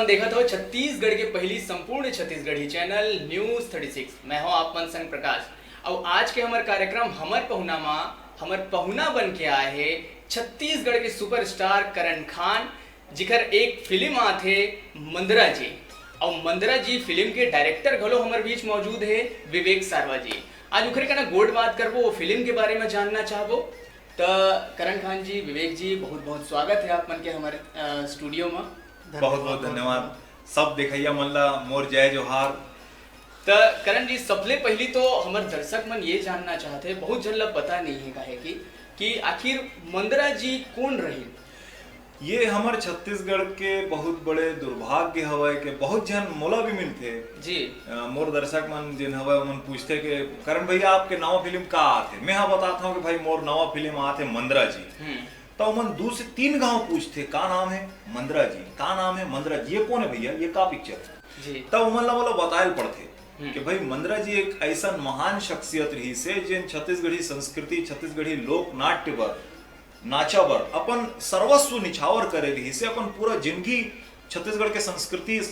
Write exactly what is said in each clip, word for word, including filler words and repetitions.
देखत हो छत्तीसगढ़ के पहली संपूर्ण Chhattisgarhi channel news thirty six. मैं हूं आप मन संग प्रकाश। अउ आज के हमर कार्यक्रम हमर पहुना मा हमर पहुना बन के आए हे छत्तीसगढ़ के सुपरस्टार करण खान, जिकर एक फिल्म आथे मंदरा जी। अउ मंदरा जी फिल्म के डायरेक्टर घलो हमर बीच मौजूद हे विवेक सारवा जी। आज उखरे कना गोठ बात करबो, वो फिल्म के बारे में जानना चाहबो। त करण खान जी, विवेक जी, बहुत बहुत स्वागत है आप मन के हमारे, अ, स्टूडियो में। बहुत बहुत धन्यवाद। सब देखइया मन ला मोर जय जोहार। त करण जी, सबले पहली तो हमर दर्शक मन ये जानना चाहते हैं, बहुत झन ला पता नहीं है काहे कि, कि आखिर मंदरा जी कौन रही? ये हमर छत्तीसगढ़ के बहुत बड़े दुर्भाग्य हवय के बहुत झन मोला भी मिलथे। जी। अ, मोर दर्शक मन जेन हवय, ओमन पूछथे के, "करण भैया, आपके नवा फिल्म का आथे?" मैं हा बताथंव कि भाई, मोर नवा फिल्म आथे मंदरा जी। हम्म। त ओमन दू से तीन घांव पूछथे, "का नाम है?" "मंदरा जी।" "का नाम है?" "मंदरा जी।" "ये कौन है भैया? ये का पिक्चर है?" जी। त ओमन ला मोला बताए ल पड़थे हम्म। कि भाई, मंदरा जी एक ऐसन महान शख्सियत रहिस हे, जेन छत्तीसगढ़ी संस्कृति, छत्तीसगढ़ी लोक नाट्य बर, नाचा बर अपन सर्वस्व निछावर करे रहिस हे, अपन पूरा जिंदगी छत्तीसगढ़ के संस्कृति, अ,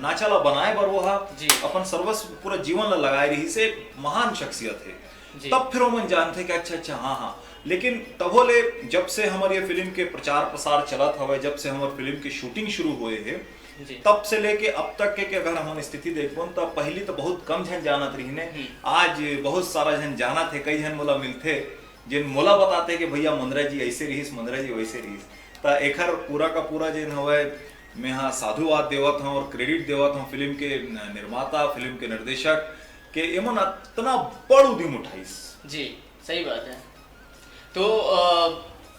नाचा ला बनाए बर वो हा जी। अपन सर्वस्व पूरा जीवन ला लगाए रहिस हे, महान शख्सियत हे। जी। तब फिर ओमन जानथे कि अच्छा, अच्छा, हाँ, हाँ। लेकिन तभो ले जब से हमर ये फिल्म के प्रचार प्रसार चलत हवय, जब से हमर फिल्म के शूटिंग शुरू होए हे, जी। तब से लेके अब तक के, के अगर हम स्थिति देखबो न, त पहली तो बहुत कम झन जानत रहिन हे। हम्म। आज बहुत सारा झन जानत हे, कई झन मोला मिलथे, जेन मोला बताथे कि भैया, मंदरा जी ऐसे रहिस, मंदरा जी वैसे रहिस। त एखर पूरा का पूरा जेन हवय, मैं हा साधुवाद देवत हंव और credit देवत हंव फिल्म के न-, निर्माता, फिल्म के निर्देशक के, एमन अतना बड़ उद्यम उठाइस। जी, सही बात है। तो, अ,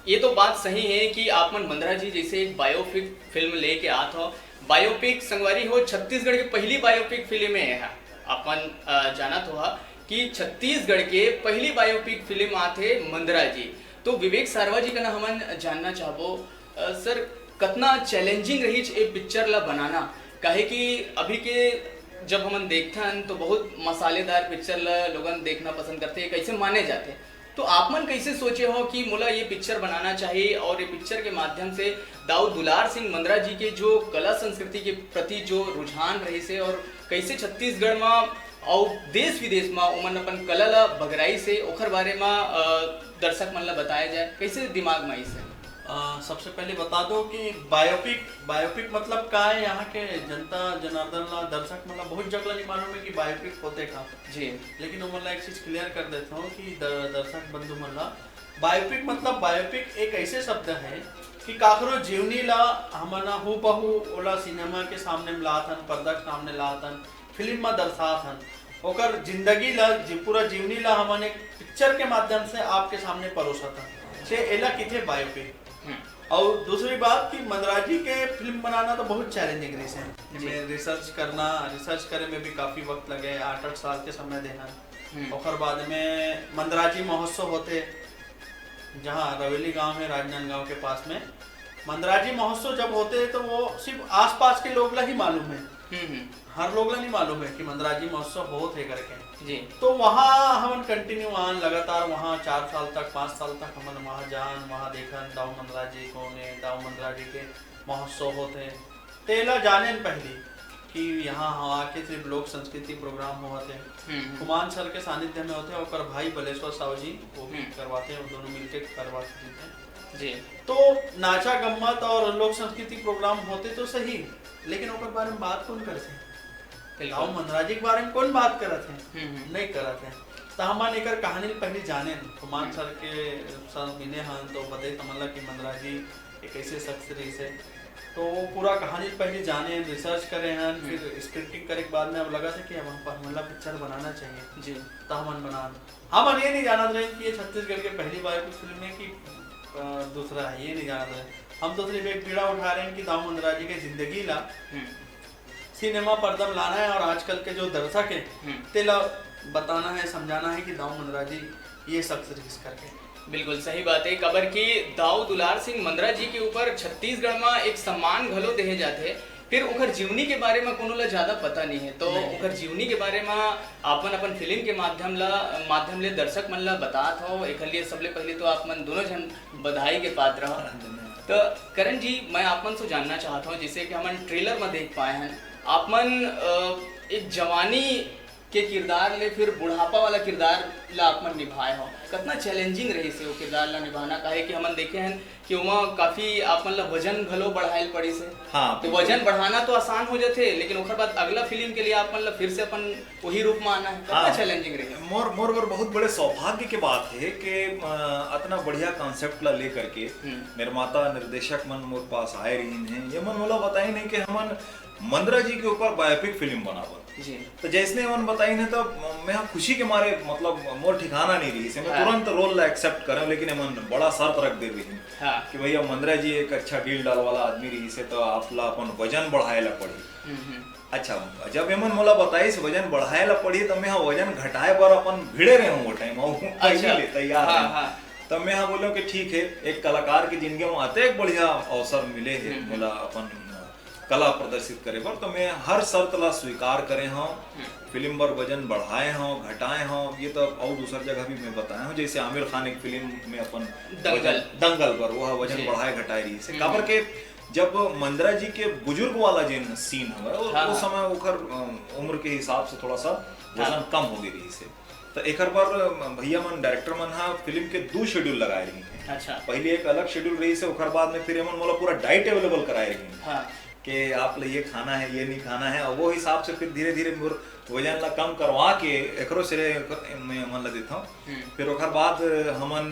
ये तो बात सही है कि आप मन मंदरा जी जैसे एक बायोपिक फिल्म लेके आत हो। बायोपिक संगवारी हो, छत्तीसगढ़ के पहली बायोपिक फिल्म है। आप मन, अ, जानत हो हा कि छत्तीसगढ़ के पहली बायोपिक फिल्म आथे मंदरा जी। तो विवेक सारवा जी कना हमन जानना चाहबो, अ, सर, कतना चैलेंजिंग रहिस ए पिक्चर ला बनाना, काहे कि अभी के जब हमन देखथन तो बहुत मसालेदार पिक्चर ला लोगन देखना पसंद करथे, कैसे माने जाथे। तो आप मन कैसे सोचे हो कि मोला ये पिक्चर बनाना चाहिए और ये पिक्चर के माध्यम से दाऊ दुलार सिंह मंदरा जी के जो कला संस्कृति के प्रति जो रुझान रहिस हे और कैसे छत्तीसगढ़ मा अउ देश विदेश मा ओमन अपन कला ला बगराइस हे, ओखर बारे मा, अ, दर्शक मन ला बताया जाए, कैसे दिमाग मा आइस हे? अ, सबसे पहले बता दो कि बायोपिक, बायोपिक मतलब का है? यहाँ के जनता जनार्दन ला, दर्शक मन ला बहुत जगह नहीं मालूम है कि बायोपिक होथे का। जी। लेकिन ओमन ला एक चीज क्लियर कर देता हूँ कि द-, दर्शक बंधु मन ला, बायोपिक मतलब, बायोपिक एक ऐसे शब्द है कि काकरो जीवनी ला हमन ह हूबहू ओला सिनेमा के सामने में लात हन, पर्दा के सामने लात हन, फिल्म में दर्शात हन, ओकर जिंदगी ला, जी, पूरा जीवनी ला हमन एक पिक्चर के माध्यम से आपके सामने परोसत हन। से एला किथे बायोपिक। हम्म। और दूसरी बात कि मंदरा जी के फिल्म बनाना तो बहुत चैलेंजिंग रहिस हे। जी। एमे रिसर्च करना, रिसर्च करे में भी काफी वक्त लगे, आठ आठ साल के समय देना। हम्म। ओकर बाद में मंदरा जी महोत्सव होथे, जहाँ रवेली गांव है, राजनांदगांव के पास में। मंदरा जी महोत्सव जब होथे तो वो सिर्फ आसपास के लोग ला ही मालूम है। हम्म, हम्म। हर लोग ला नहीं मालूम है कि मंदरा जी महोत्सव होत हे करके। जी। तो वहाँ हमन कंटिन्यू आन, लगातार वहाँ चार साल तक, पाँच साल तक हमन वहाँ जान, वहाँ देखन, दाऊ मंदरा जी कौन है, दाऊ मंदरा जी के महोत्सव होत हे। तेला जानेन पहली कि यहाँ, हाँ, आके सिर्फ लोक संस्कृति प्रोग्राम होवत हे। हम्म, हम्म। खुमान सर के सानिध्य में होथे, ओकर भाई बलेश्वर साहू जी, वो भी हम्म। करवाथे, वो दोनों मिलके करवाथे। जी। तो नाचा गम्मत और लोक संस्कृति प्रोग्राम होते तो सही, लेकिन ओकर बारे में बात कौन करथे? बिल्कुल। दाऊ मंदरा जी के बारे में कौन बात करत हे? हम्म, हम्म। नहीं करत हे। तो हमन एकर कहानी ल पहली जानेन, खुमान हम्म। सर के साथ मिले हन, तो बताइस हमन ला कि मंदरा जी एक ऐसे शख्स रहिस हे। तो वो पूरा कहानी पहले जाने हन, रिसर्च करे हन, हम्म। फिर स्क्रिप्टिंग करे के बाद में अब लगा था कि अब हम, हमन ला पिक्चर बनाना चाहिए। जी। तो हमन बना, हमन ये नहीं जानत रहे कि ये छत्तीसगढ़ के पहली बार की फिल्म है कि, अ, दूसरा है, ये नहीं जानत रहे। हम तो सिर्फ एक बीड़ा उठा रहे हैं कि दाऊ मंदरा जी के जिंदगी ला हम्म। सिनेमा पर्दा में लाना है और आजकल के जो दर्शक हैं, हम्म। तेला बताना है, समझाना है कि दाऊ मंदरा जी ये शख्स रहिस करके। बिल्कुल सही बात है, काबर कि दाऊ दुलार सिंह मंदरा जी के ऊपर छत्तीसगढ़ में एक सम्मान घलो देहे जाथे, फिर ओकर जीवनी के बारे में कोनो ला ज्यादा पता नहीं है, तो नहीं। ओकर जीवनी के बारे में आपन अपन फिल्म के माध्यम ला, माध्यम ले दर्शक मन ला बतात हो, एकर लिए सबले पहले तो आप मन दोनों झन बधाई के पात्र हो। धन्यवाद। तो करण जी, मैं आप मन से जानना चाहत हूँ, जैसे कि हमन ट्रेलर में देख पाए हैं, आप मन अ, एक जवानी के किरदार ले फिर बुढ़ापा वाला किरदार ला आप मन निभाए हो, कितना चैलेंजिंग रहिस हे वो किरदार ला निभाना? काहे कि हमन देखे हैं कि ओमा काफी आप मन ला वजन घलो बढ़ाए ल पड़िस हे। हाँ, तो बिल्कुल। वजन बढ़ाना तो आसान हो जाथे, लेकिन ओकर बाद अगला फिल्म के लिए आप मन ला फिर से अपन वही रूप में आना है, कितना हाँ। चैलेंजिंग रहिस? मोर मोर बर बहुत बड़े सौभाग्य के बात है कि अ, अतना बढ़िया कॉन्सेप्ट ला लेकर के हम्म। निर्माता निर्देशक मन मोर पास आए रहिन हैं। ये मन मोला बताइन हे कि हमन मंदरा जी के ऊपर बायोपिक फिल्म बनाबो। जी। तो जैसने हमन बताइन हे, तो मैं खुशी के मारे, मतलब, मोर ठिकाना नहीं रहिस हे, मैं हाँ। तुरंत रोल ला एक्सेप्ट करें, लेकिन हमन बड़ा शर्त रख दे रहिन हाँ। कि भैया, मंदरा जी एक अच्छा डील डाल वाला आदमी रहिस हे, तो आप ला अपन वजन बढ़ाए ला पड़ी। हम्म, हम्म। अच्छा, जब एमन मोला बताइस वजन बढ़ाए ला पड़ी, तो मैं हा वजन घटाए बर अपन भिड़े रहे हूँ वो टाइम, और अच्छा। पहले ले तैयार हाँ, रहे। हाँ। तब मैं हा बोलो कि ठीक है, एक कलाकार की जिंदगी में आते एक बढ़िया अवसर मिले है हम्म, हम्म। मोला अपन अ, कला प्रदर्शित करे बर, तो मैं हर शर्त ला स्वीकार करे हूँ। हम्म। फिल्म बर वजन बढ़ाए हूँ, घटाए हूँ, ये तो और दूसर जगह भी मैं बताए हूँ, जैसे आमिर खान एक फिल्म में अपन दंगल। वजन, दंगल पर वो वजन जी। बढ़ाए घटाए रहिस हे। हम्म। काबर के जब मंदरा जी के बुजुर्ग वाला जेन सीन हवय, वो, हाँ, वो हाँ। समय ओखर, अ, उम्र के हिसाब से थोड़ा सा वजन हाँ। कम हो गए रहिस हे। तो एकर बर, अ, भैया मन, डायरेक्टर मन हा फिल्म के दू शेड्यूल लगाए रहिन हे। अच्छा। पहले एक अलग शेड्यूल रहिस हे, ओकर बाद में फिर एमन मोला पूरा डाइट अवेलेबल कराए रहिन हाँ। कि आप ला ये खाना है, ये नहीं खाना है, और वो हिसाब से फिर धीरे-धीरे मोर वजन ला कम करवा के एकरो श्रेय एकर-, मैं मन ला देथौं। हम्म। फिर ओकर बाद हमन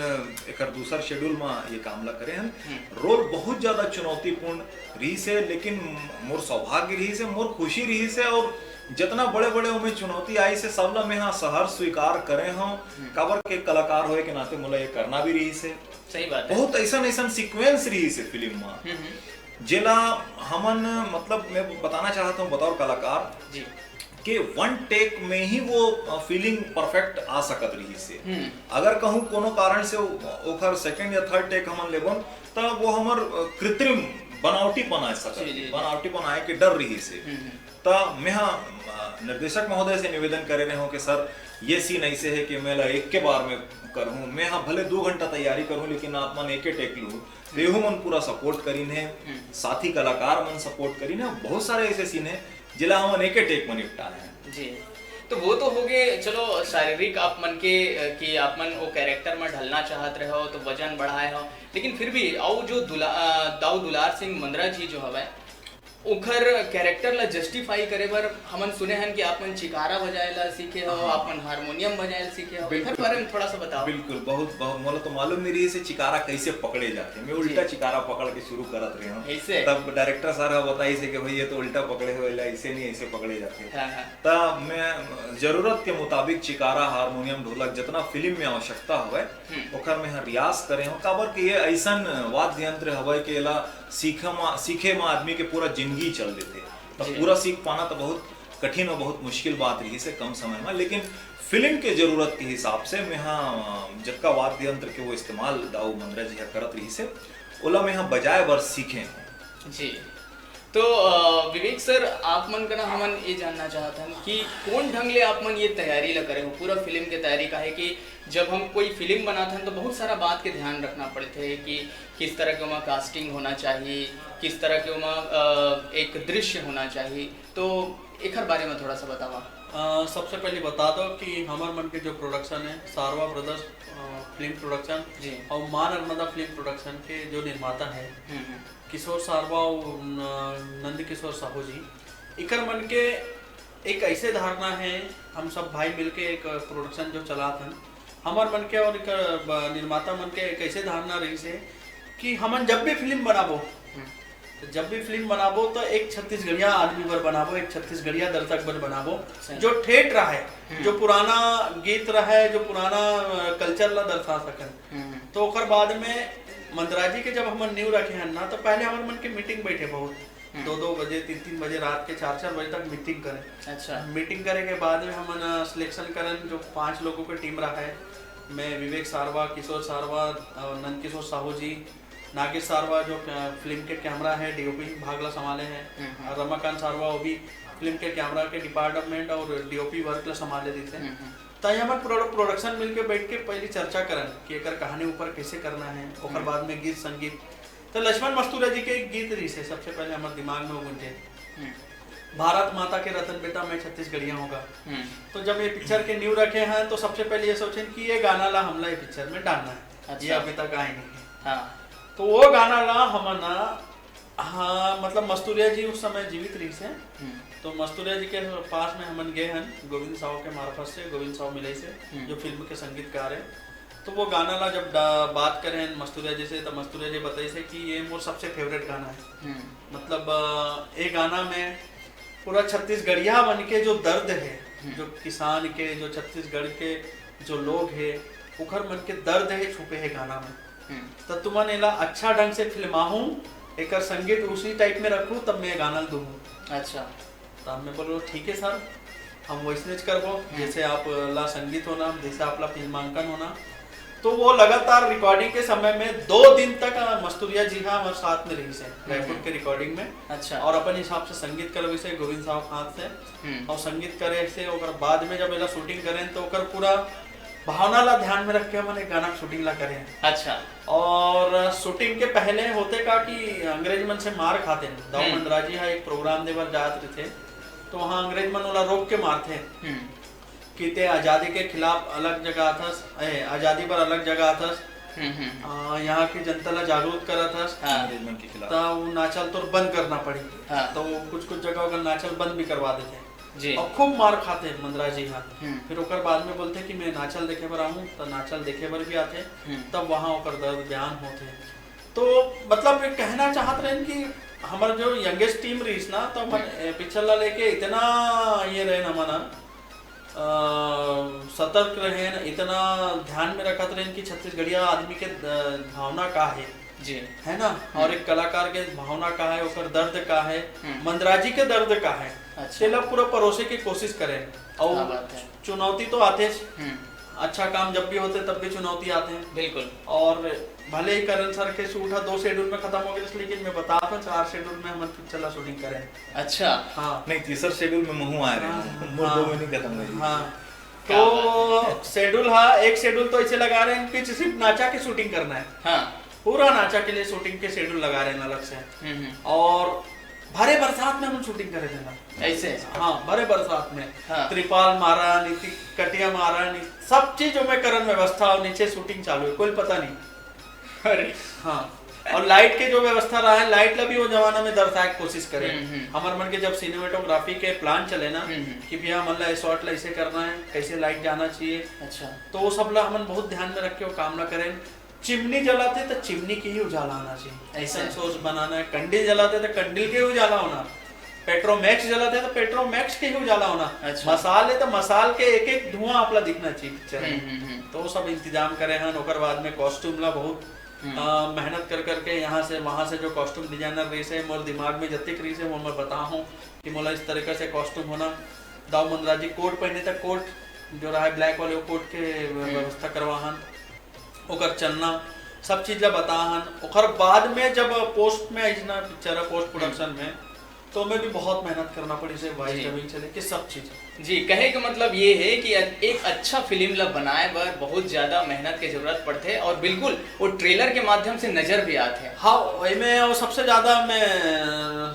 एकर दूसर शेड्यूल म ये काम ला करे हन। हम्म। रोल बहुत ज्यादा चुनौतीपूर्ण रहिस हे, लेकिन मोर सौभाग्य रहिस हे, मोर खुशी रहिस हे, और जितना बड़े-बड़े ओमे चुनौती आइस हे, सब ला मैं हा सहर्ष स्वीकार करे हौं। हम्म। काबर के कलाकार होए के नाते मोला ये करना भी रहिस हे। सही बात है। बहुत ऐसन-ऐसन सीक्वेंस रहिस हे फिल्म म, हम्म, हम्म। जेला हमन, मतलब, मैं बताना चाहत हौं बतौर कलाकार जी। कि वन टेक में ही वो, अ, फीलिंग परफेक्ट आ सकत रहिस हे। हम्म। अगर कहूँ कोनो कारण से ओ-, ओखर सेकंड या थर्ड टेक हमन लेबन, त वो हमर, अ, कृत्रिम बनावटीपन आ सकत जी, जी, हे, जी। बनावटीपन आए के डर रहिस हे। हम्म, हम्म। त मैं हा, अ, निर्देशक महोदय से निवेदन करे रहे हौं कि सर, ये सीन ऐसे है कि मैं ला एक के बार में करहूँ, मैं हा भले दो घंटा तैयारी करहूँ, लेकिन आप मन एके टेक लूँ, तो हम्म। एहू मन पूरा सपोर्ट करिन हे, हम्म। साथी कलाकार मन सपोर्ट करिन हे, बहुत सारे ऐसे सीन हे, जेला हमन एके टेक में निपटाए हैं। जी, तो वो तो हो गए, चलो, शारीरिक आप मन के, अ, कि आप मन वो कैरेक्टर में ढलना चाहत रहे हो, तो वजन बढ़ाए हो, लेकिन फिर भी अउ जो दुला-, अ, दाऊ दुलार सिंह मंदरा जी जो हवय, ओखर कैरेक्टर ला जस्टिफाई करे बर हमन सुने हन कि आप मन चिकारा बजाए ला सीखे हो, हाँ। आप मन हारमोनियम बजाए ला सीखे हो। बिल्कुल। एखर बारे में थोड़ा सा बताओ। बिल्कुल, बहुत, बहुत, मोला तो मालूम नहीं रहिस हे चिकारा कैसे पकड़े जाथे। मैं उल्टा जी। चिकारा पकड़ के शुरू करत रहे हूँ। ऐसे? तब डायरेक्टर सर हा बताइस हे कि भाई ये तो उल्टा पकड़े हो, एला ऐसे नहीं, ऐसे पकड़े जाथे। हाँ, हाँ। त मैं जरूरत के मुताबिक चिकारा, हारमोनियम, ढोलक जितना फिल्म में आवश्यकता हवय, हम्म। ओखर में हा रियाज करे हूँ। काबर कि ये ऐसन वाद्य यंत्र हवय कि एला सीखे म, सीखे म आदमी के पूरा जिंदगी चल देथे। त जी। पूरा सीख पाना त बहुत कठिन और बहुत मुश्किल बात रहिस हे कम समय में, लेकिन फिल्म के जरूरत के हिसाब से मैं हा, अ, जतका वाद्य यंत्र के वो इस्तेमाल दाऊ मंदरा जी हा करत रहिस हे, ओला मैं हा बजाए बर सीखे हूँ। जी। तो, अ, विवेक सर, आप मन करा हमन ये जानना चाहत हन कि कौन ढंग ले आप मन ये तैयारी ला करे हो, पूरा फिल्म के तैयारी? काहे कि जब हम कोई फिल्म बनात हन, तो बहुत सारा बात के ध्यान रखना पड़थे कि किस तरह के ओमा कास्टिंग होना चाहिए, किस तरह के ओमा, अ, एक दृश्य होना चाहिए, तो एखर बारे में थोड़ा सा बतावा। अ, सबसे पहले बता दो कि हमर मन के जो प्रोडक्शन है, सारवा ब्रदर्स, अ, फिल्म प्रोडक्शन जी। और माँ नर्मदा फिल्म प्रोडक्शन के जो निर्माता है, हम्म, हम्म। किशोर सारवा और न-, नंद किशोर साहू जी, इकर मन के एक ऐसे धारणा है, हम सब भाई मिलके एक प्रोडक्शन जो चलात हन, हमर मन के और एक, ब-, निर्माता मन के एक ऐसे धारणा रहिस हे कि हमन जब भी फिल्म बनाबो, हम्म। तो जब भी फिल्म बनाबो तो एक छत्तीसगढ़िया आदमी बर बनाबो, एक छत्तीसगढ़िया दर्शक बर बनाबो, सही। जो ठेठ रहे, हम्म। जो पुराना गीत रहे, जो पुराना, अ, कल्चर ला दर्शा सकन। हम्म। तो ओकर बाद में मंदरा जी के जब हमन नींव रखे हन ना, तो पहले हमर मन के मीटिंग बैठे बहुत। हम्म। दो दो बजे, तीन तीन बजे रात के, चार चार बजे तक मीटिंग करें। अच्छा। मीटिंग करे के बाद में हमन, अ, सिलेक्शन करन, जो पांच लोगों के टीम रहा है, मैं, विवेक सारवा, किशोर सारवा, अ, नंद किशोर साहू जी, नागेश सारवा जो, अ, फिल्म के कैमरा है, डीओपी भाग ला संभाले हैं, हम्म, हम्म। और रमाकांत सारवा वो भी फिल्म के कैमरा के डिपार्टमेंट और डीओपी वर्क ला संभाले देते हैं। हम्म, हम्म। त ये हमर पूरा प्रोडक्शन मिलके बैठ के पहली चर्चा करन कि एकर कहानी ऊपर कैसे करना है, ओकर हम्म। बाद में गीत संगीत तो लक्ष्मण मस्तुरिया जी के एक गीत रहिस हे, सबसे पहले हमर दिमाग में वो गूंजे, हम्म। भारत माता के रतन बेटा, मैं छत्तीसगढ़िया हों गा। हम्म। तो जब ये पिक्चर के नींव रखे हैं, तो सबसे पहले ये सोचेन कि ये गाना ला हमला ये पिक्चर में डालना है। अच्छा। ये अभी तक आए नहीं है। हाँ। तो वो गाना ला हमन, हाँ, मतलब मस्तुरिया जी उस समय जीवित रहिस हे। हम्म। तो मस्तुरिया जी के पास में हमन गए हन गोविंद साहू के मार्फत से, गोविंद साहू मिलइस हे, हम्म। जो फिल्म के संगीतकार हे। तो वो गाना ला जब डा-, बात करे हन मस्तुरिया जी से, तो मस्तुरिया जी बताइस हे कि ये मोर सबसे फेवरेट गाना है। हम्म। मतलब, अ, ये गाना में पूरा छत्तीसगढ़िया बन के जो दर्द है, हम्म। जो किसान के, जो छत्तीसगढ़ के जो लोग है, ओखर मन के दर्द है छुपे है गाना में। हम्म। तो तुमन एला अच्छा ढंग से फिल्माहू, एकर संगीत उसी टाइप में रखू, तब मैं गाना ल दूहूँ। अच्छा। तो मैं बोलो, ठीक है सर, हम वैसने च करबो, हम्म। जैसे आप ला संगीत होना, जैसे आप ला फिल्मांकन होना। तो वो लगातार रिकॉर्डिंग के समय में दो दिन तक, अ, मस्तुरिया जी हा हमारे साथ में रहिस हे, हम्म। रायपुर के रिकॉर्डिंग में। अच्छा। और अपन हिसाब से संगीत करवाइस हे गोविंद साहब के हाथ से। हम्म। और संगीत करे से ओकर बाद में जब एला शूटिंग करें तो ओकर पूरा भावना ला ध्यान में रख के हमन एक गाना के शूटिंग ला करें। अच्छा। और शूटिंग के पहले होथे का कि अंग्रेज मन से मार खाथे। दाऊ हम्म। मंदराजी हा एक प्रोग्राम दे बर जात रहिथे, तो वहाँ अंग्रेज मन ओला रोक के मारथे हम्म। कि ते आजादी के खिलाफ अलग जगह आथस, ए, आजादी बर अलग जगह आथस, हम्म, हम्म। अ, यहाँ के जनता ला जागरूक करत हस, हाँ। अंग्रेज मन के खिलाफ। त वो नाचल तोर बंद करना पड़ी। हाँ। तो वो कुछ कुछ जगह ओकर नाचल बंद भी करवा देथे। जी। और खूब मार खाथे मंदराजी हा। हम्म। फिर ओकर बाद में बोलथे कि मैं नाचल देखे बर आहूँ, त नाचल देखे बर भी आथे, हम्म। तब वहाँ ओकर दर्द बयान होथे। तो मतलब ये कहना चाहत रहेन कि हमर जो यंगेस्ट टीम रहिस ना, तो हमर, हम्म। ए, पिक्चर ला लेके इतना ये रहेन हमन, अ, सतर्क रहेन, इतना ध्यान में रखत रहेन कि छत्तीसगढ़िया आदमी के, अ, भावना का है, जी। है ना? हम्म। और एक कलाकार के भावना का है, ओकर दर्द का है, हम्म। मंदराजी के दर्द का है, अच्छा। तेला पूरा परोसे के कोशिश करेन। और क्या बात है। चुनौती तो आथेच, हम्म। अच्छा काम जब भी होथे तब भी चुनौती आथे। बिल्कुल। और भले ही करण सर के शूट हा दो शेड्यूल में खत्म हो गइस, लेकिन मैं बतात हूँ, चार शेड्यूल में हमन पिक्चर ला शूटिंग करेन। अच्छा। हाँ। नहीं, तीसर शेड्यूल में महू आए रहे हूँ। हाँ, मोर दो हाँ। महीने खत्म हो गई। हाँ। क्या तो बात है। शेड्यूल, हाँ, एक शेड्यूल तो ऐसे लगा रहे हैं कि सिर्फ नाचा के शूटिंग करना है। हाँ। पूरा नाचा के लिए शूटिंग के शेड्यूल लगा रहे हैं अलग से। हम्म, हम्म। और भरे बरसात में हम शूटिंग करे थे ना। ऐसे? हाँ, भरे बरसात में। हाँ। त्रिपाल मारन, इति कटिया मारन, सब चीज जो मैं करन व्यवस्था और नीचे शूटिंग चालू है, कोई पता नहीं। अरे। हाँ। और लाइट के जो व्यवस्था रहा है, लाइट ला भी वो जमाना में दर्शाए के कोशिश करे। हम्म, हम्म। हमर मन के जब सिनेमेटोग्राफी के प्लान चले ना, हम्म, हम्म। कि भैया हमन ला ये शॉट ला ऐसे करना है, कैसे लाइट जाना चाहिए, अच्छा। तो वो सब ला हमन बहुत ध्यान में रख के वो काम ला करें। चिमनी जलाते तो चिमनी के ही उजाला होना चाहिए, ऐसा। एसेंस सोर्स बनाना है, कंडील जलाते तो कंडील के ही उजाला होना, पेट्रोमैक्स जलाते तो पेट्रोमैक्स के ही उजाला होना, अच्छा। मसाल है तो मसाल के एक एक धुआं आपला दिखना चाहिए पिक्चर में। हम्म, हम्म, हम्म। तो वो सब इंतजाम करे हन। ओकर बाद में कॉस्ट्यूम ला बहुत, हम्म। अ, मेहनत कर करके यहाँ से वहाँ से जो कॉस्ट्यूम डिजाइनर रहिस हे, मोर दिमाग में जतिक रहिस हे, वो मैं बताहूँ कि मोला इस तरीका से कॉस्ट्यूम होना। दाऊ मंदराजी कोट पहने था, कोट जो रहा है ब्लैक वाले, वो कोट के हम्म। व्यवस्था करवा हन। ओकर चलना, सब चीज ला बता हन। ओकर बाद में जब पोस्ट में आइस ना पिक्चर, पोस्ट प्रोडक्शन हम्म। में, तो मैं भी बहुत मेहनत करना पड़ी से वॉइस जी। डबिंग से लेके सब चीज। जी, कहे का मतलब ये है कि एक अच्छा फिल्म ला बनाए बर बहुत ज्यादा मेहनत के जरूरत पड़थे और बिल्कुल वो ट्रेलर के माध्यम से नजर भी आथे। हाँ, वही में वो सबसे ज्यादा मैं, अ,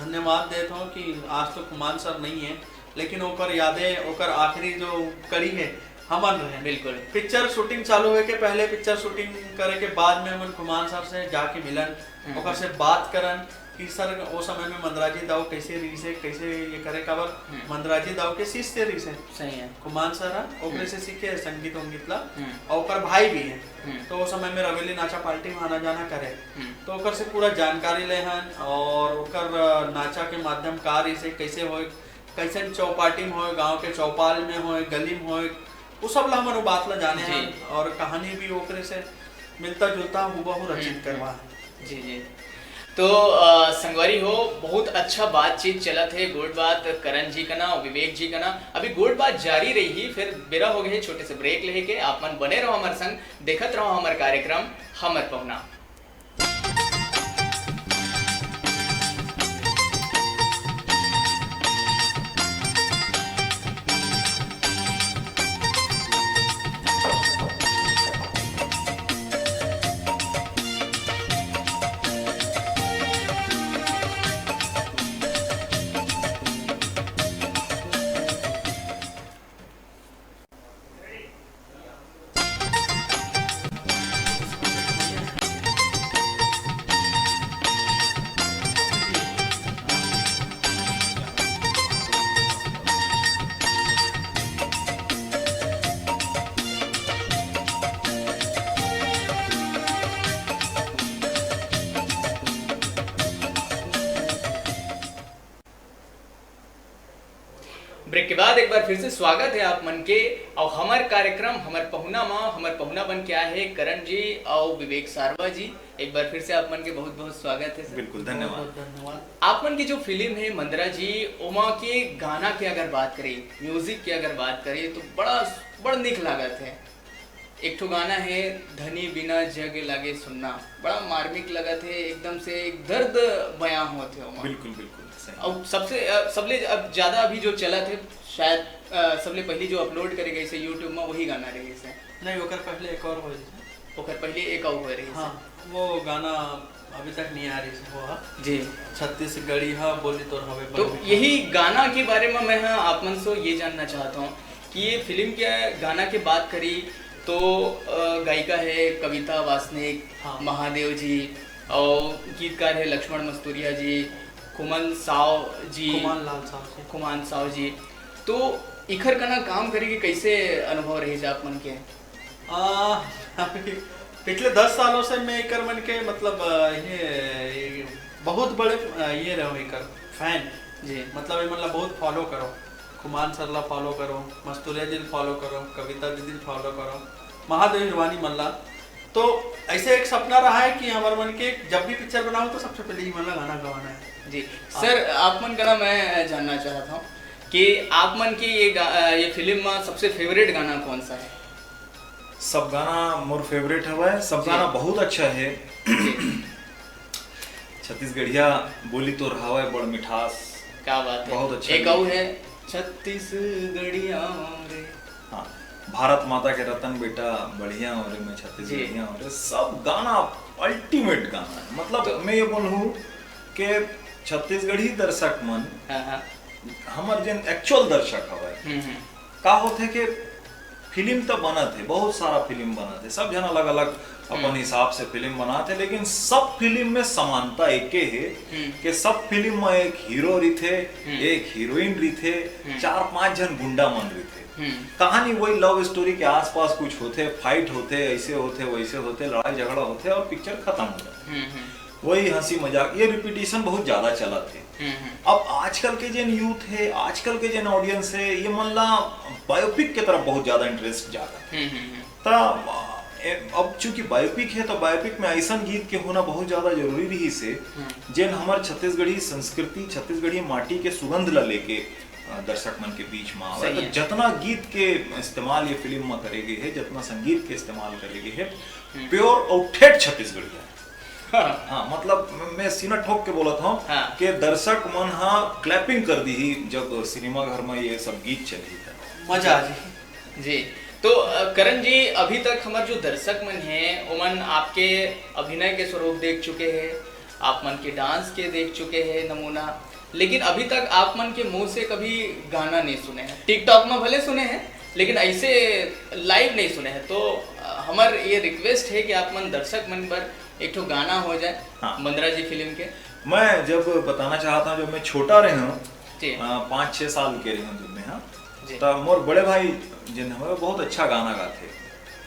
धन्यवाद देता हूँ कि आज तो खुमान सर नहीं है, लेकिन ओकर यादें, ओकर आखिरी जो कड़ी है, हमन रहे। बिल्कुल। पिक्चर शूटिंग चालू होए के पहले, पिक्चर शूटिंग करे के बाद में हमन खुमान सर से जाके मिलन, हम्म। ओकर से बात करन कि सर, ओ समय में मंदराजी दाऊ कैसे रहिस हे, कैसे ये करे, काबर हम्म। मंदराजी दाऊ के शिष्य रहिस हे। सही है। खुमान सर ह, ओकरे हम्म। से सीखे संगीत वंगीत ला, हम्म। और ओकर भाई भी है। हम्म। तो ओ समय में रवेली नाचा पार्टी में आना जाना करे। हम्म। तो ओकर से पूरा जानकारी ले हन और ओकर, अ, नाचा के माध्यम का रहिस हे, कैसे होए, कैसन चौपाटी में होए, गांव के चौपाल में होए, गली में होए, वो सब ला हमन वो बात ला जाने जी। हन और कहानी भी ओकरे से मिलता जुलता हूबहू रचित हम्म, करवा हम्म। है। जी, जी। तो, अ, संगवारी हो, बहुत अच्छा बातचीत चलत हे, गोठ बात करण जी कना और विवेक जी कना। अभी गोठ बात जारी रही, फिर बेरा हो गए छोटे से ब्रेक लेके। आप मन बने रहो हमारे संग, देखत रहो हमारे कार्यक्रम हमर पहुना। के बाद एक बार फिर से स्वागत है आप मन के। और हमर कार्यक्रम हमर पहुना मा हमर पहुना बन के आए हे करण जी और विवेक सारवा जी। एक बार फिर से आप मन के बहुत बहुत स्वागत है सर। बिल्कुल, धन्यवाद। बहुत धन्यवाद। आप मन की जो फिल्म है मंदरा जी, ओमा के गाना के अगर बात करें, म्यूजिक की अगर बात करें तो बड़ा बड़ निक लागत है। एक ठो गाना है धनी बिना जग लागे सुन्ना, बड़ा मार्मिक लगत है, एकदम से एक दर्द बयां होत है ओमा। बिल्कुल बिल्कुल सही। और सबसे अ, सबले अब ज्यादा अभी जो चलत है शायद अ, सबले पहली जो अपलोड करे गई से यूट्यूब में वही गाना रही से। नहीं, ओकर पहले एक और हो रही है। ओकर पहले एक और हो रही हाँ, वो गाना अभी तक नहीं आ रही है, वो है जी। छत्तीसगढ़िया बोली तोर हवे तो बड़ मीठा। यही गाना के बारे में मैं हाँ, आप मन से ये जानना चाहता हूँ कि ये फिल्म के गाना के बात करी तो अ, गायिका है कविता वासनिक, हाँ। महादेव जी, और गीतकार है लक्ष्मण मस्तुरिया जी, कुमल साव जी, कुमार लाल साहब से। कुमान साव जी। तो इखर कना काम करे के कैसे अनुभव रही आप मन के? आ, अभी पिछले दस सालों से मैं एकर मन के मतलब अ, ये, ये बहुत बड़े अ, ये रहो एकर फैन। जी। मतलब ये मतलब बहुत फॉलो करो, खुमान सर ला फॉलो करो, मस्तूरिया जी फॉलो करो, कविता दीदी फॉलो करो, महादेव हिरवानी मन ला। तो ऐसे एक सपना रहा है कि हमारे मन के जब भी पिक्चर बनाओ तो सबसे पहले ही मन ला गाना गवाना है। जी सर, आप मन कना मैं जानना चाहता हूँ कि आप मन के ये गा, ये फिल्म में सबसे फेवरेट गाना कौन सा है? सब गाना मोर फेवरेट हवय, सब जी। गाना बहुत अच्छा है। जी, छत्तीसगढ़िया बोली तोर हवय बड़ मिठास। क्या बात है। बहुत अच्छा एक गीत। और है छत्तीसगढ़िया रे। हाँ, भारत माता के रतन बेटा बढ़िया हो रे, मैं छत्तीसगढ़िया हो रे, सब गाना अल्टीमेट गाना है। मतलब तो- मैं ये बोलूँ कि छत्तीसगढ़ी दर्शक मन हाँ हाँ। हमर जेन एक्चुअल दर्शक हवय, हम्म हम्म। का होथे कि फिल्म तो बनत है, बहुत सारा फिल्म बनत है, सब झन अलग अलग अपन हम्म। हिसाब से फिल्म बनात है, लेकिन सब फिल्म में समानता एके है हम्म। कि सब फिल्म में एक हीरो रिथे, हम्म। एक हीरोइन रिथे, हम्म। चार पांच झन गुंडा मन रिथे। हम्म। कहानी वही लव स्टोरी के आसपास कुछ होथे, फाइट होथे, ऐसे होथे, वैसे होथे, लड़ाई झगड़ा होथे और पिक्चर खत्म हो जाथे। हम्म हम्म। वही हंसी मजाक, ये रिपीटिशन बहुत ज्यादा चलत है। हम्म हम्म। अब आजकल के जेन यूथ है, आजकल के जेन ऑडियंस है, ये मन ला बायोपिक के तरफ बहुत ज्यादा इंटरेस्ट जाता है। हम्म हम्म हम्म। त ए, अब चूंकि बायोपिक है तो बायोपिक में ऐसन गीत के होना बहुत ज्यादा जरूरी रही से हम्म। जेन हमर छत्तीसगढ़ी संस्कृति, छत्तीसगढ़ी माटी के सुगंध ला लेके अ, दर्शक मन के बीच में आवे। सही तो है। जितना गीत के इस्तेमाल ये फिल्म में करे गए है, जितना संगीत के इस्तेमाल करे गए है, हम्म। प्योर और ठेठ छत्तीसगढ़िया है। हाँ। हाँ, मतलब मैं सीना ठोक के बोलत हूँ हाँ। कि दर्शक मन हा क्लैपिंग कर दी ही जब सिनेमा घर में ये सब गीत चली था। मजा आ जी। जी। तो अ, करण जी, अभी तक हमारे जो दर्शक मन हैं, ओमन आपके अभिनय के स्वरूप देख चुके हैं, आप मन के डांस के देख चुके हैं नमूना, लेकिन अभी तक आप मन के मुंह से कभी गाना नहीं सुने हैं। टिकटॉक में भले सुने हैं, लेकिन ऐसे लाइव नहीं सुने हैं। तो अ, हमार ये रिक्वेस्ट है कि आप मन दर्शक मन पर एक ठो गाना हो जाए हाँ। मंदरा जी फिल्म के। मैं जब बताना चाहता हूँ, जब मैं छोटा रहे हूँ, जी। अ, पाँच छः साल के रहे हूँ जब मैं, हाँ, जी। तो मोर बड़े भाई जिन हमें बहुत अच्छा गाना गाथे,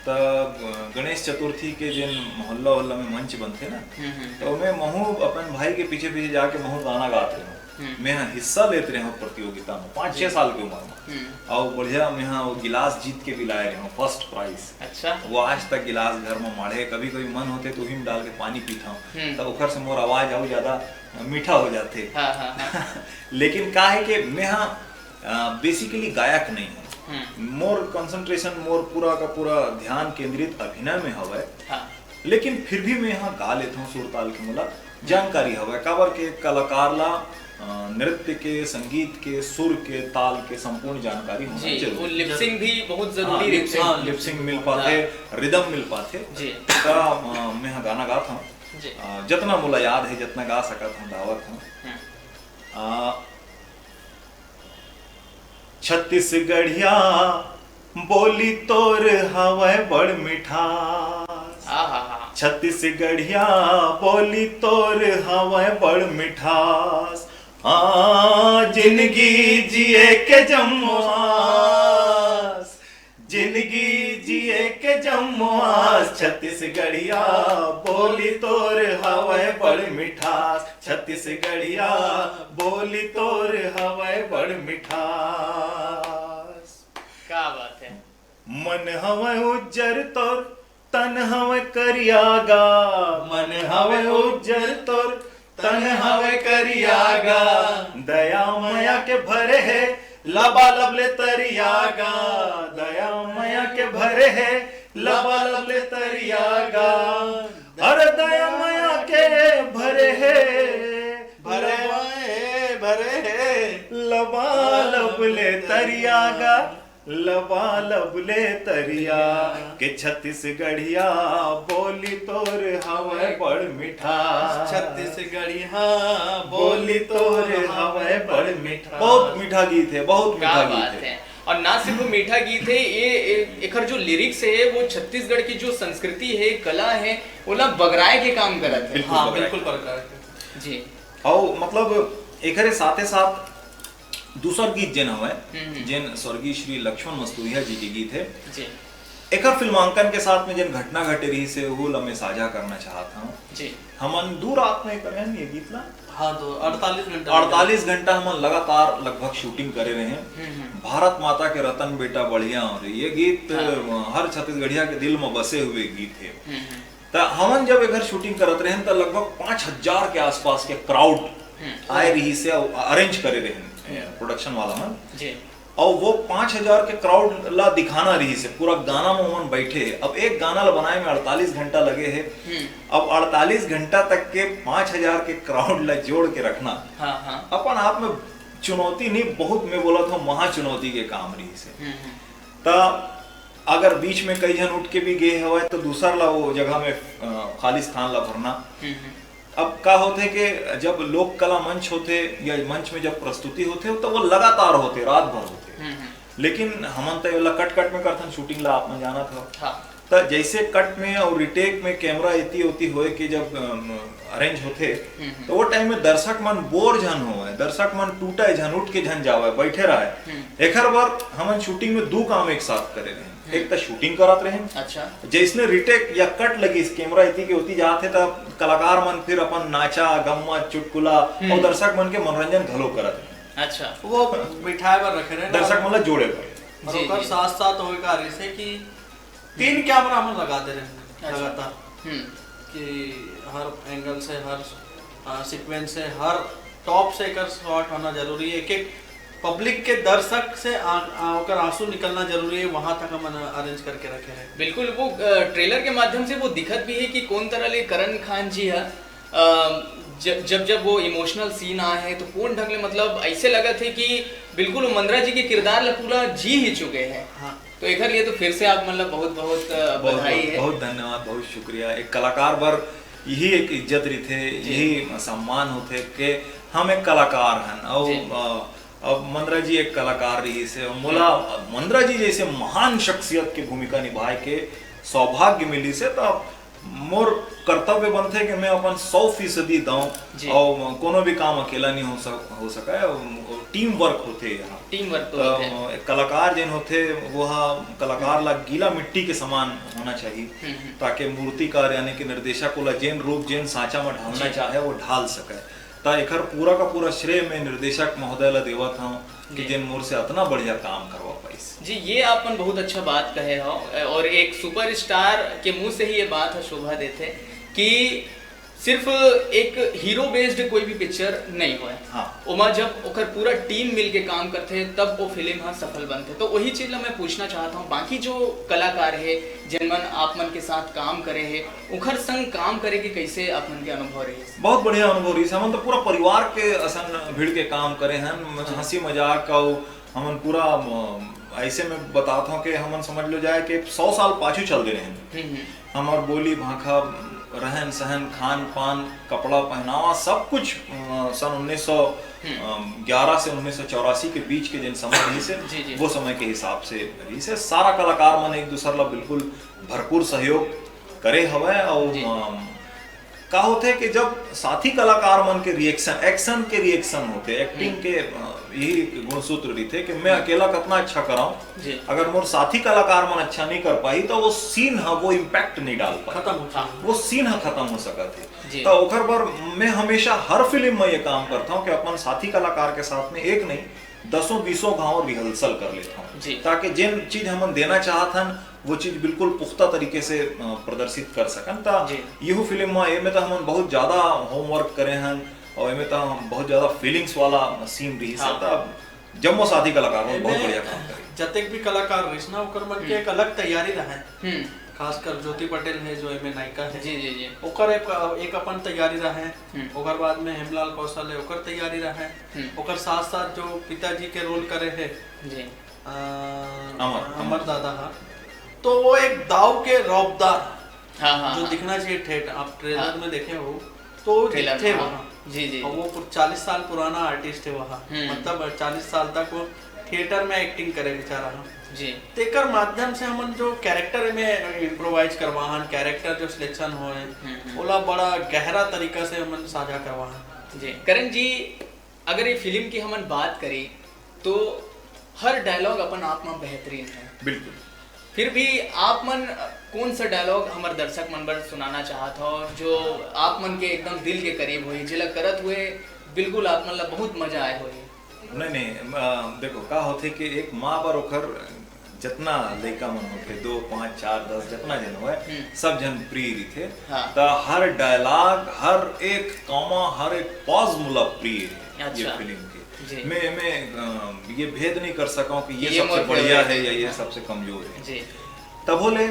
तब अ, गणेश चतुर्थी के जिन मोहल्ला वहल्ला में मंच बनथे ना, हम्म, हम्म। तो मैं महू अपन भाई के पीछे पीछे जाके महू गाना गात रहे हूँ। हम्म। मैं हिस्सा लेते रहे हूँ प्रतियोगिता में पाँच छः साल की उम्र में। हम्म। और बढ़िया मैं हाँ वो गिलास जीत के भी लाए रहे हूँ फर्स्ट प्राइज। अच्छा। वो आज तक गिलास घर में माढ़े, कभी कभी मन होते तो उही में डाल के पानी पीता हूँ, हम्म। तो ओखर से मोर आवाज और ज्यादा मीठा हो जाते। हाँ, हाँ, हाँ। लेकिन का है कि मैं हाँ बेसिकली गायक नहीं हूँ। हम्म। मोर कंसंट्रेशन, मोर पूरा का पूरा ध्यान केंद्रित अभिनय में हवय। हाँ। लेकिन फिर भी मैं यहाँ गा लेता हूँ सुरताल के मोला जानकारी हवय, काबर के कलाकार ला अ, नृत्य के, संगीत के, सुर के, ताल के संपूर्ण जानकारी होना जी, वो जरूरी। लिपसिंग भी बहुत हाँ, जरूरी लिप है। सिंक, हाँ, लिप सिंक मिल हाँ। पाथे, रिदम मिल पाथे। जी। का अ, मैं यहाँ गाना गात हूँ। जी। अ, जतना मोला याद है, जतना गा सकत हूँ, गावत हूँ। हम्म। अ, छत्तीसगढ़िया बोली तोर हवय बड़ मिठास। हाँ, हाँ, हाँ। छत्तीसगढ़िया बोली तोर हवय बड़ मिठास। हाँ, जिंदगी जिए के जम्मो आस, जिंदगी जिए के जम्मो आस छत्तीसगढ़िया, बोली तोर हवय बड़ मिठास। छत्तीसगढ़िया, बोली तोर हवय बड़ मिठास। क्या बात है। मन हवय उज्जर तोर, तन हवय करिया गा। मन हवय उज्जर तोर, तन हवय करिया गा। दया मया के भरे हे, लबालब ले तरिया गा। दया मया के भरे हे, लबालब ले तरिया गा। अरे दया मया के भरे हे, भरे हे, भरे हे। लबालब ले तरिया गा। लबालब ले तरिया के छत्तीसगढ़िया, बोली तोर हवय बड़ मिठास। छत्तीसगढ़िया, बोली तोर हवय बड़ मिठास। बहुत मीठा गीत है, बहुत क्या मीठा बात गीत है। है। और ना सिर्फ मीठा गीत है ये, ए- एकर जो लिरिक्स है वो छत्तीसगढ़ की जो संस्कृति है, कला है, वो ना बगराए के काम करत है। बिल्कुल। हाँ, बगराए। बिल्कुल बगराए। जी। और मतलब एकरे साथे साथ दूसर गीत जेन हवय, हम्म, हम्म। जेन स्वर्गीय श्री लक्ष्मण मस्तुरिया जी के गीत है, जी। एकर फिल्मांकन के साथ में जेन घटना घटे रही से वो ल मैं साझा करना चाहत हूँ। जी। हमन दू रात में करे हन ये गीत ला। हाँ, तो अड़तालीस घंटा। अड़तालीस घंटा हमन लगातार लगभग शूटिंग करे रहे हैं। हम्म, हम्म। भारत माता के रतन बेटा बढ़िया हो रही, ये गीत हाँ। हर छत्तीसगढ़िया के दिल में बसे हुए गीत है। हम्म, हम्म। त हमन जब एकर शूटिंग करत रहन त लगभग पाँच हजार के आसपास के क्राउड हम्म। आए रही से अरेंज करे रहन प्रोडक्शन वाला मन। जी। और वो पाँच हजार के क्राउड ला दिखाना रही से पूरा गाना में हमन बैठे। अब एक गाना ला बनाए में अड़तालीस घंटा लगे है। हम्म। अब अड़तालीस घंटा तक के पाँच हजार के क्राउड ला जोड़ के रखना हाँ, हाँ। अपन आप में चुनौती नहीं, बहुत, मैं बोला था, महा चुनौती के काम रही से। हम्म, हम्म। त अगर बीच में कई झन उठ के भी गए हवय तो दूसर ला वो जगह में अ, खाली स्थान ला भरना। हम्म, हम्म। अब का होथे कि जब लोक कला मंच होथे या मंच में जब प्रस्तुति होथे तो वो लगातार होथे, रात भर होथे। हम्म, हम्म। लेकिन हमन तो एला कट कट में करथन, शूटिंग ला आप मन जानत हव। हाँ। त जैसे कट में और रिटेक में कैमरा एती ओती होए के जब अरेंज होथे हम्म, हम्म। तो वो टाइम में दर्शक मन बोर झन होवय, दर्शक मन टूटे झन, उठ के झन जावय, बैठे रहय। हम्म। एखर बर हमन शूटिंग में दू काम एक साथ करे रहेन। एक त शूटिंग करत रहेन, अच्छा। जैसने रिटेक या कट लगिस, कैमरा एती के ओती जात हे त कलाकार मन फिर अपन नाचा गम्मा चुटकुला हम्म। और दर्शक मन के मनोरंजन घलो करत रहेन। अच्छा। वो बिठाए बर रखे रहे ना। दर्शक मन ला जोड़े बर। और जी, ओकर जी। साथ साथ होए का रही से कि तीन कैमरा हम लगाते रहे अच्छा। लगातार, हम्म। कि हर एंगल से, हर सीक्वेंस से, हर टॉप से एकर शॉट होना जरूरी है। एक एक पब्लिक के, दर्शक से आ, आ, ओकर आंसू निकलना जरूरी है, वहां तक हमन अरेंज करके रखे रहे। बिल्कुल, वो अ, ट्रेलर के माध्यम से वो दिखत भी है कि कौन तरह ले करण खान जी है, अ, ज- जब जब वो इमोशनल सीन आए हैं तो कौन ढंग ले, मतलब, ऐसे लगत है कि बिल्कुल वो मंद्रा जी के किरदार ला पूरा जी ही चुके हैं। हाँ। तो एकर लिए तो फिर से आप, मतलब, बहुत बहुत अ, बहुत, बधाई बहुत, है। बहुत धन्यवाद, बहुत शुक्रिया। एक कलाकार बर यही एक इज्जत रहिथे, जी। यही सम्मान होथे कि हम एक कलाकार हन। और जी। अ, अब मंद्रा जी एक कलाकार रही से, मोला मंद्रा जी जैसे महान शख्सियत के भूमिका निभाए के सौभाग्य मिली से, तो मोर कर्तव्य बनथे कि मैं अपन सौ फीसदी दऊं। जी। और कोनो भी काम अकेला नहीं हो सक हो सका है, और टीम वर्क होथे यहाँ। टीम वर्क तो तो होथे। एक कलाकार जेन होथे वो हा कलाकार ला गीला मिट्टी के समान होना चाहिए, हम्म, हम्म। ताकि मूर्तिकार यानी कि निर्देशक ओला जेन रूप जेन सांचा में ढालना जी। चाहे वो ढाल सके। त एकर पूरा का पूरा श्रेय मैं निर्देशक महोदय ला देवत हूँ कि जी। जेन मोर से इतना बढ़िया काम करवा पाइस। जी, ये आप मन बहुत अच्छा बात कहे हो। और एक सुपरस्टार के मुंह से ही ये बात है शोभा देथे कि सिर्फ एक हीरो बेस्ड कोई भी पिक्चर नहीं होय। हाँ। ओमा जब ओकर पूरा टीम मिलके काम करथे तब वो फिल्म ह सफल बनथे। तो वही चीज ला मैं पूछना चाहता हूँ, बाकी जो कलाकार है जिन मन आप मन के साथ काम करे है, उखर संग काम करे के कैसे आप मन के अनुभव रहिस? बहुत बढ़िया अनुभव रहिस। हमन तो पूरा परिवार के असन भिड़ के काम करे हन, हंसी मजाक अउ हमन पूरा, अम, ऐसे में बतात हूँ कि हमन समझ लो जाए कि सौ साल पाछू चल दे रहे हैं। हम्म, हम्म। हमार बोली भाखा, रहन सहन, खान पान, कपड़ा पहनावा, सब कुछ अ, सन उन्नीस सौ ग्यारह से उन्नीस सौ चौरासी के बीच के जिन समय रहिस हे, जी, जी। वो समय के हिसाब से रहिस हे। सारा कलाकार मन एक दूसर ला बिल्कुल भरपूर सहयोग करे हवय। और जी। अम, का होथे कि जब साथी कलाकार मन के रिएक्शन, एक्शन के रिएक्शन होथे, एक्टिंग के अ, यही एक गुणसूत्र रहिथे कि मैं अकेला कतना अच्छा कराऊं, जी। अगर मोर साथी कलाकार मन अच्छा नहीं कर पाही, तो वो सीन ह वो इम्पैक्ट नहीं डाल पाही। खत्म हो जाही। वो सीन ह खत्म हो सकत हे। जी। तो ओकर बर मैं हमेशा हर फिल्म में ये काम करता हूँ कि अपन साथी कलाकार के साथ में एक नहीं, दसों बीसों घाव रिहर्सल कर लेता हूँ, जी। ताकि जिन चीज हमन देना चाहत हन, वो चीज बिल्कुल पुख्ता तरीके से, अ, प्रदर्शित कर सकन। त जी। यहू फिल्म में, एमे त हमन बहुत ज्यादा होमवर्क करे हन, और एमे त हम बहुत ज्यादा फीलिंग्स वाला सीन रहिस हे, हाँ। त जम्मो साथी कलाकार मन बहुत एमे बढ़िया काम करे। जतेक भी कलाकार रहिस ना, ओकर मन के हम्म। एक अलग तैयारी रहय। हम्म। खासकर ज्योति पटेल है, जो एमे नायिका है। जी, जी, जी। ओकर एक, एक अपन तैयारी रहय। हम्म। ओकर बाद में हेमलाल कौशल है, ओकर तैयारी रहय। हम्म। ओकर साथ-साथ जो पिताजी के रोल करे है, जी। अ, अमर। अमर दादा हा। तो वो एक दाऊ के रौबदार, हाँ, हाँ, जो हाँ। दिखना चाहिए ठेठ, आप ट्रेलर हाँ। में देखे हो, तो वो ट्रेलर दिखथे में, हाँ। वहाँ। जी, जी, और जी। वो पु-, चालीस साल पुराना आर्टिस्ट है वहाँ। हम्म। मतलब, चालीस साल तक वो थिएटर में एक्टिंग करे बेचारा हा। जी। तेकर माध्यम से हमन जो कैरेक्टर में इम्प्रोवाइज करवाहन, कैरेक्टर जो सिलेक्शन होए, हम्म, हम्म। ओला बड़ा गहरा तरीका से हमन साझा करवाहन। जी। करण जी, अगर ये फिल्म की हमन बात करी, तो हर डायलॉग अपन आप में बेहतरीन है। बिल्कुल। फिर भी आप मन कौन सा डायलॉग हमर दर्शक मन बर सुनाना चाहत हो, जो आप मन के एकदम दिल के करीब होही, जेला करत हुए बिल्कुल आप मन ला बहुत मजा आए होही? नहीं, नहीं, अ, देखो, का होथे कि एक माँ बर ओखर जतना लइका मन होथे, दो, पाँच, चार, दस, जतना जन होए, हम्म। सब जन प्रिय रहिथे। हाँ। त हर डायलॉग, हर एक कॉमा, हर एक पॉज मोला प्रिय है ये अच्छा। फिल्म के। जी। मैं, मैं, अ, ये भेद नहीं कर सकूं कि ये ये सबसे मोर बढ़िया फेवरेट है या है। ये हाँ। सबसे कमजोर है। जी। तभो ले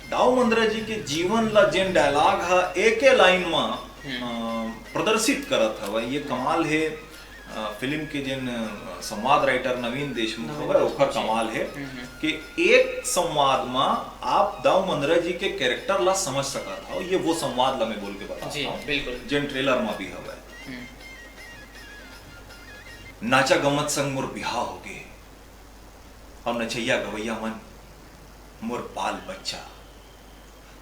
दाऊ मंदरा जी के जीवन ला जेन डायलॉग हा एके लाइन मा, हम्म। अ, प्रदर्शित करत हवय, ये कमाल है। अ, फिल्म के जेन, अ, संवाद राइटर नवीन देशमुख नवीन हवय, देशमुख ओखर जी। कमाल है हम्म, हम्म। कि एक संवाद मा आप दाऊ मंदरा जी के कैरेक्टर ला समझ सकत हव। ये वो संवाद ला मैं बोल के बता जी, हूँ, बिल्कुल। जेन ट्रेलर मा भी हवय। हम्म। नाचा गम्मत संग मोर बिहाव होगे, अउ नचइया गवइया मन मोर बाल बच्चा।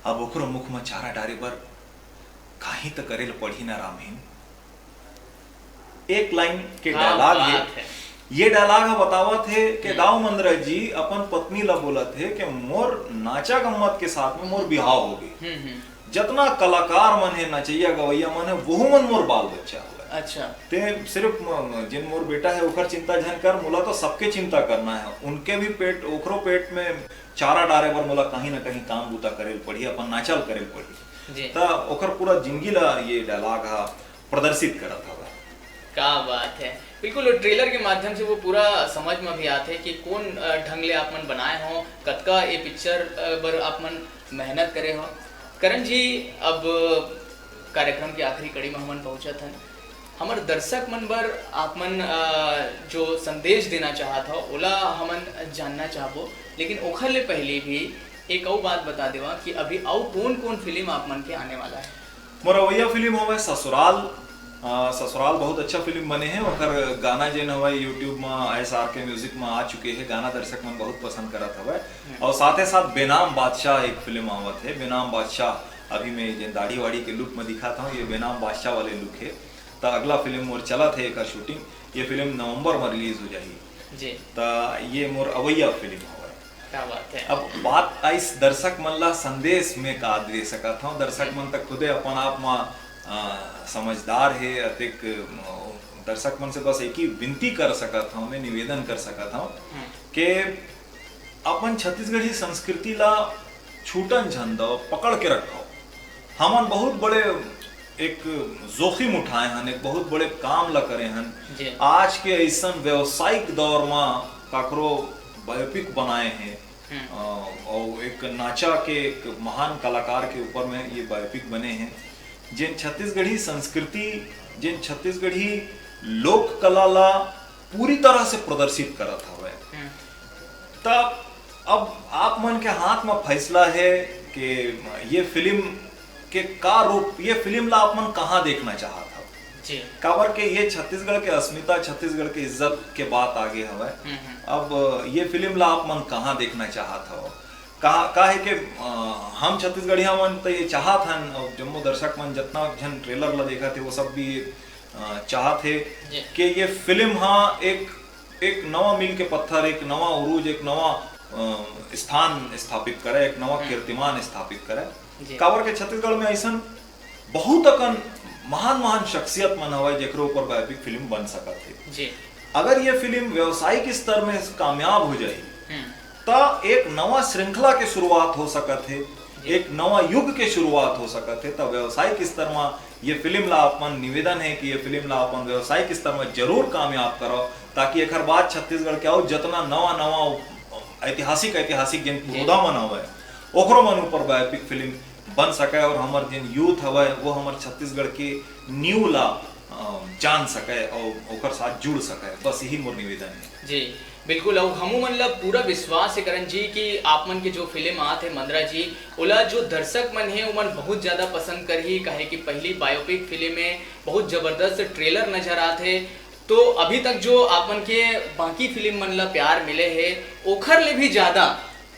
अब ओकरो मुख म चारा डारे बर काहीं त करे ल पड़ही ना रामहीन। एक लाइन के क्या डायलॉग हे। बात है। ये डायलॉग ह बतावत हे कि हम्म। दाऊ मंदरा जी अपन पत्नी ला बोलत हे कि मोर नाचा गम्मत के साथ में मोर बिहाव हो गे। हम्म, हम्म। जतना कलाकार मन हे, नचइया गवइया मन हे, वहू मन मोर बाल बच्चा हवय। अच्छा। ते सिर्फ म-, म-, जेन मोर बेटा हे, ओकर चिंता झन कर, मोला तो सबके चिंता करना हे। उनके भी पेट, ओकरो पेट में चारा डारे बर मोला कहीं ना कहीं काम बूता करे ल पड़ही, अपन नाचा ल करे ल पड़ही। जी। त ओकर पूरा जिंदगी ला ये डायलॉग ह प्रदर्शित करत हवय। का बात है। बिल्कुल, ट्रेलर के माध्यम से वो पूरा समझ में भी आथे कि कोन, अ, ढंग ले आप मन बनाए हो, कतका ये पिक्चर, अ, बर आप मन मेहनत करे हो। करण जी, अब कार्यक्रम के आखिरी कड़ी में हमन पहुंचत हन। हमर दर्शक मन बर आप मन, अ, जो संदेश देना चाहत हो, ओला हमन जानना चाहबो, लेकिन ओखर ले पहले भी एक अउ बात बता देवा कि अभी अउ कोन-कोन फिल्म आप मन के आने वाला है? मोर अवइया फिल्म हवय ससुराल। अ, ससुराल बहुत अच्छा फिल्म बने हे। ओकर गाना जेन हवय YouTube म SRK Music म आ चुके हे। गाना दर्शक मन बहुत पसंद करत हवय। हम्म। और साथे साथ बेनाम बादशाह एक फिल्म आवत हे। बेनाम बादशाह अभी मैं जेन दाढ़ी वाड़ी के लुक म दिखात हूँ, ये बेनाम बादशाह वाले लुक हे। त अगला फिल्म मोर चलत हे एकर शूटिंग। ये फिल्म नवंबर म रिलीज हो जाही। जी। त ये मोर अवइया फिल्म हवय। क्या बात है। अब बात आइस दर्शक मन ला संदेश में का दे सकत हूँ। दर्शक हम्म। मन तक खुदे अपन आप म, अ, समझदार हे। अतेक, अ, दर्शक मन से बस एक ही विनती कर सकत हूँ, मैं निवेदन कर सकत हूँ हम्म। कि अपन छत्तीसगढ़ी संस्कृति ला छूटन झन दव, पकड़ के रखव। हमन बहुत बड़े एक जोखिम उठाए हन, एक बहुत बड़े काम ला करे हन। जी। आज के अइसन व्यावसायिक दौर म काकरो बायोपिक बनाए हे, हम्म। अ, और एक नाचा के एक महान कलाकार के ऊपर में ये बायोपिक बने हे, जेन छत्तीसगढ़ी संस्कृति, जेन छत्तीसगढ़ी लोक कला ला पूरी तरह से प्रदर्शित करत हवय। हम्म। त अब आप मन के हाथ म फैसला हे कि ये फिल्म के का रूप, ये फिल्म ला आप मन कहाँ देखना चाहत हव? जी। काबर के ये छत्तीसगढ़ के अस्मिता, छत्तीसगढ़ के इज्जत के बात आगे हवय। हम्म, हम्म। अब ये फिल्म ला आप मन कहाँ देखना चाहत हव? कहा, का हे कि, अ, हम छत्तीसगढ़िया मन त ये चाहत हन, और जम्मो दर्शक मन जतना झन ट्रेलर ला देखत हे, वो सब भी, अ, चाहत हे जी। कि ये फिल्म हा एक एक नवा मील के पत्थर, एक नवा उरूज, एक नवा अ, स्थान स्थापित करे, एक नवा हम्म। कीर्तिमान स्थापित करे। जी। काबर के छत्तीसगढ़ में ऐसन बहुत अकन महान महान शख्सियत मन हवय जेकरे ऊपर बायोपिक फिल्म बन सकत हे। जी। अगर ये फिल्म व्यावसायिक स्तर में कामयाब हो जाए हम्म। त एक नवा श्रृंखला के शुरुआत हो सकत हे, एक नवा युग के शुरुआत हो सकत हे। त व्यावसायिक स्तर म ये फिल्म ला अपन निवेदन है कि ये फिल्म ला अपन व्यावसायिक स्तर म जरूर कामयाब करो, ताकि एकर बाद छत्तीसगढ़ के अउ जतना नवा नवा ऐतिहासिक ऐतिहासिक जिन पुरोधा मन हवय ओकरो मन ऊपर बायोपिक फिल्म बन सके और हमर जिन यूथ हवय वो हमर छत्तीसगढ़ के नींव ला अ, जान सके और ओकर साथ जुड़ सके। बस यही मोर निवेदन है। जी, बिल्कुल। अउ हमू मन ला पूरा विश्वास है करण जी कि आप मन के जो फिल्म आत है मंदरा जी, ओला जो दर्शक मन है ओमन बहुत ज्यादा पसंद करही, काहे कि पहली बायोपिक फिल्म में बहुत जबरदस्त ट्रेलर नजर आत है। तो अभी तक जो आप मन के बाकी फिल्म मन ला प्यार मिले है, ओखर ले भी ज्यादा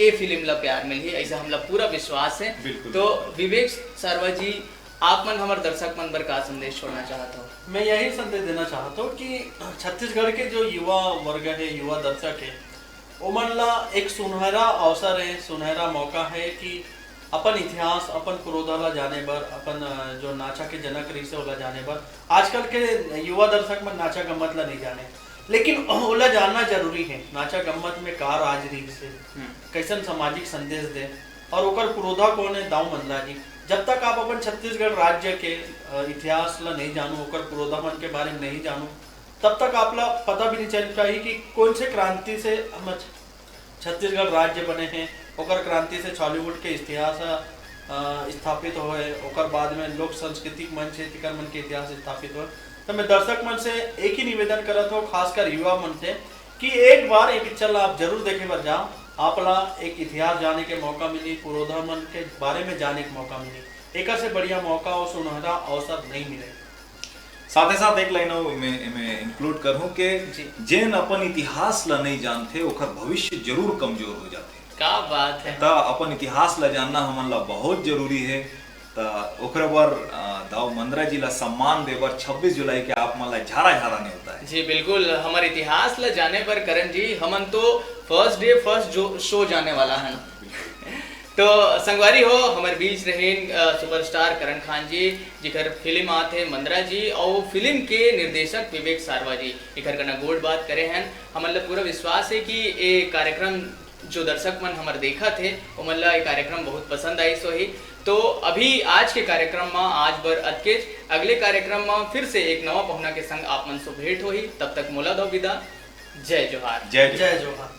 ए फिल्म ला प्यार मिलही, ऐसा हमला पूरा विश्वास है। बिल्कुल। तो विवेक सारवा जी, आप मन हमर दर्शक मन बर का संदेश छोड़ना चाहत हो? मैं यही संदेश देना चाहता हूँ कि छत्तीसगढ़ के जो युवा वर्ग है, युवा दर्शक है, ओमन ला एक सुनहरा अवसर है, सुनहरा मौका है कि अपन इतिहास, अपन पुरोधा ला जाने बर, अपन अ, जो नाचा के जनक रहिस है ओला जाने बर। आजकल के युवा दर्शक मन नाचा गम्मत ला नहीं जाने, लेकिन ओला जानना जरूरी है, नाचा गम्मत में का राज रहिस है, हम्म। कैसन सामाजिक संदेश दे और ओकर पुरोधा कौन है, दाऊ मंदरा जी। जब तक आप अपन छत्तीसगढ़ राज्य के अ, इतिहास ला नहीं जानू, ओकर पुरोधा मन के बारे में नहीं जानू, तब तक आप ला पता भी नहीं चल पाही कि कौन से क्रांति से हम छ-, छत्तीसगढ़ राज्य बने हैं, ओकर क्रांति से छॉलीवुड के इतिहास अ, स्थापित होए, ओकर बाद में लोक सांस्कृतिक मंच है, तिकर मन के इतिहास स्थापित होए। तो मैं दर्शक मन से एक ही निवेदन करत हूँ, खासकर युवा मन से, कि एक बार ये पिक्चर ला आप जरूर देखे बर जाओ। आप ला एक इतिहास जाने के मौका मिली, पुरोधा मन के बारे में जाने के मौका मिली। एकर से बढ़िया मौका और सुनहरा अवसर नहीं मिले। साथे साथ एक लाइन और मैं, मैं इंक्लूड करूँ कि जी। जेन अपन इतिहास ला नहीं जानते ओकर भविष्य जरूर कमजोर हो जाते। का बात है। त अपन इतिहास ला जानना हमन ला बहुत जरूरी है। त ओकरे बर अ, दाऊ मंदरा जी ला सम्मान दे बर छब्बीस जुलाई के आप मन ला झारा झारा नेवता है। जी बिल्कुल, हमर इतिहास ला जाने बर करण जी, हमन तो फर्स्ट डे फर्स्ट जो शो जाने वाला हन। तो संगवारी हो, हमर बीच रहेन अ, सुपरस्टार करण खान जी, जिकर फिल्म आत है मंदरा जी, और फिल्म के निर्देशक विवेक सारवा जी, इकर कना गोठ बात करे हन। हमन ला पूरा विश्वास है कि ए कार्यक्रम जो दर्शक मन हमर देखत हे, ओमन ला ये कार्यक्रम बहुत पसंद आइस होही। तो अभी आज के कार्यक्रम म आज बर अतकेच, अगले कार्यक्रम म फिर से एक नवा पहुना के संग आप मन से भेंट होही। तब तक मोला दो विदा, जय जोहार। जय जोहार। जय जोहार।